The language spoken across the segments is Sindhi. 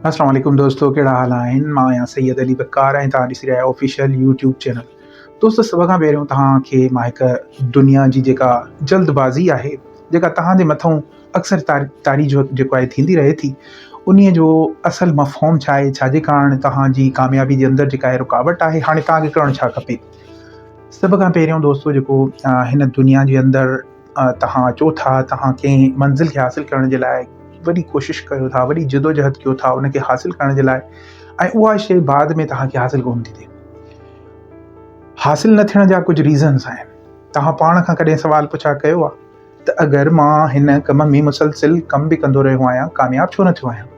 السلام عليڪم دوستو ڪهڙا حال آهن مان آهيان سيد علي بڪار ۽ توهان ڏسي رهيا آهيو آفيشل يوٽيوب چينل دوستو سڀ کان پهريون توهان کي مان هڪ دنيا جي جيڪا جلد بازي آهي جيڪا توهان جي مٿون اڪثر تاري جو جيڪو آهي ٿيندي رهي ٿي انهي جو اصل مفهوم ڇا آهي ڇا جي ڪارڻ توهان جي ڪاميابي جي اندر جيڪا آهي رڪاوٽ آهي هاڻي توهان کي ڪرڻ ڇا کپي سڀ کان پهريون دوستو جيڪو هن دنيا جي اندر توهان اچو ٿا، توهان ڪنهن منزل کي حاصل ڪرڻ جي لاء وڏي ڪوشش ڪيو ٿا، وڏي جدوجهد ڪيو ٿا ان کي حاصل ڪرڻ جي لاء ۽ اها شيء بعد ۾ توهان کي حاصل ڪونه ٿي ٿئي. حاصل نه ٿيڻ جا ڪجهه ريزنس آهن. توهان پاڻ کان ڪڏهن سوال پڇا ڪيو آهي ته اگر مان هن ڪم ۾ مسلسل ڪم به ڪندو رهيو آهيان ڪامياب ڇو نه ٿيو آهيان؟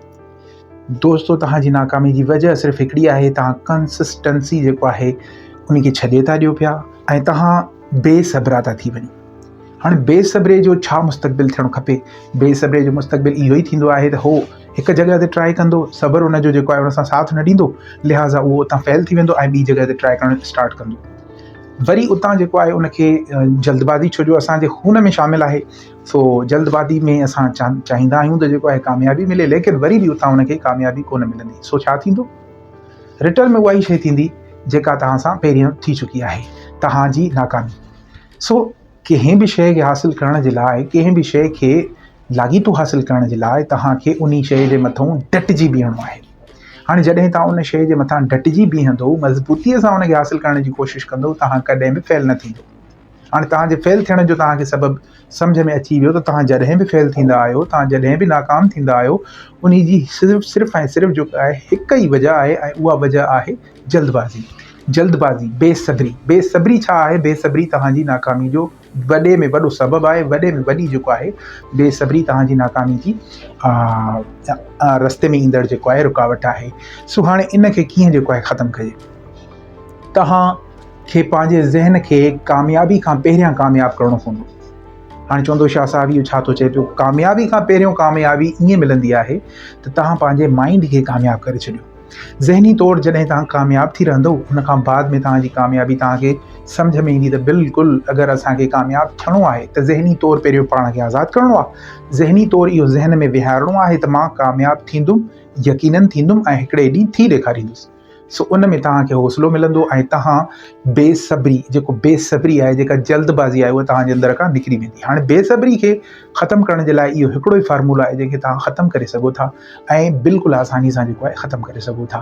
دوستو توهان جي ناڪامي جي وجه صرف هڪڙي آهي توهان ڪنسسٽنسي جيڪو آهي ان کي ڇڏي ٿا ڏيو پيا ۽ توهان بي صبرا ٿا ٿي وڃو هاڻي بي صبري جو ڇا مستقبل ٿيڻ کپي بي صبري جو مستقبل اهو ئي ٿيندو آهي ته هو هڪ جڳهه تي ٽرائي ڪندو صبر ان جو جيڪو آهي ان سان ساٿ نه ڏيندو لهٰذا اهو اتان فيل ٿي ويندو ۽ ٻي جڳهه تي ٽرائي ڪرڻ اسٽارٽ ڪندو وري اتان جيڪو آهي ان کي جلدبازي ڇو جو اسانجي خون ۾ شامل آهي سو جلدبازي ۾ اسان چاهيندا آهيون ته جيڪو آهي ڪاميابي ملي ليڪن وري به اتان ان کي ڪاميابي ڪونه ملندي سو ڇا ٿيندو ريٽرن ۾ اها ئي شيء ٿيندي جيڪا توهان سان پهريون ٿي چڪي آهي توهان جي ناڪامي سو ڪنهن به شيء کي حاصل ڪرڻ جي لاء ڪنهن به شيء کي لاڳيتو حاصل ڪرڻ جي لاء توهان کي ان شيء جي مٿان ڊٽجي بيهڻو آهي هاڻي جڏهن توهان ان شيء جي مٿان ڊٽجي بيهندو مضبوطيء سان ان کي حاصل ڪرڻ جي ڪوشش ڪندو توهان ڪڏهن به فيل نه ٿيندو هاڻي توهان جي فيل ٿيڻ جو توهان کي سبب سمجهه ۾ اچي ويو ته توهان جڏهن به فيل ٿيندا آهيو توهان جڏهن به ناڪام ٿيندا آهيو انهي جي صرف صرف ۽ صرف جو آهي هڪ ئي وجه آهي ۽ اها وجه آهي جلدبازي جلدبازي بي صبري بي صبري ڇا آهي بي صبري توهان جي ناڪامي جو وڏي ۾ وڏو سبب آهي وڏي ۾ وڏي جيڪو آهي بي صبري توهان جي ناڪامي جي رستي ۾ ايندڙ جيڪو آهي رڪاوٽ آهي سو هاڻي ان کي ڪيئن جيڪو آهي ختم ڪجي توهان کي پنهنجي ذهن کي ڪاميابي کان پهريان ڪامياب ڪرڻو پوندو. هاڻي چوندو شاهه صاحب اهو ڇا ٿو چئي پيو؟ ڪاميابي کان پهريون ڪاميابي ائين ملندي آهي ته توهان پنهنجي مائنڊ کي ڪامياب ڪري ڇڏيو. ذهني طور جڏهن توهان ڪامياب ٿي رهندو ان کان بعد ۾ توهان جي ڪاميابي توهان کي سمجهه ۾ ايندي ته بلڪل اگر اسان کي ڪامياب ٿيڻو آهي ته ذهني طور پهريون پاڻ کي آزاد ڪرڻو آهي. ذهني طور اهو ذهن ۾ ويهارڻو آهي ته مان ڪامياب ٿيندم يقينن ٿيندم ۽ هڪڙي ڏينهن ٿي ڏيکاريندس. سو ان ۾ توهان کي حوصلو ملندو ۽ توهان بي صبري جيڪو بي صبري آهي جيڪا جلد بازي آهي اها توهان جي اندر کان نڪري ويندي هاڻي بي صبري کي ختم ڪرڻ جي لاء اهو هڪڙو ئي فارمولو آهي جنهن کي توهان ختم ڪري سگهو ٿا ۽ بلڪل آساني سان جيڪو آهي ختم ڪري سگهو ٿا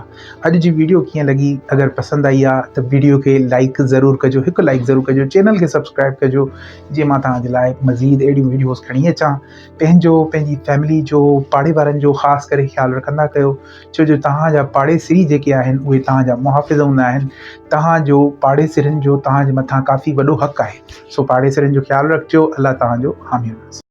اڄ جي ويڊيو ڪيئن لڳي اگر پسند آئي آهي ته ويڊيو کي لائڪ ضرور ڪجو هڪ لائڪ ضرور ڪجو چينل کي سبسڪرائب ڪجو جيئن مان توهان جي لاء مزيد اهڙيون ويڊيوز کڻي اچان پنهنجو پنهنجي فيملي جو پاڙي وارن جو خاص ڪري خيال رکندا ڪيو ڇو جو توهان جا پاڙيسري جيڪي آهن اهي توهان جا محافظ هوندا آهن توهان جو پاڙيسرين جو توهان جي مٿان ڪافي وڏو حق آهي سو پاڙيسرين جو خيال رکجو الله توهان جو حامي.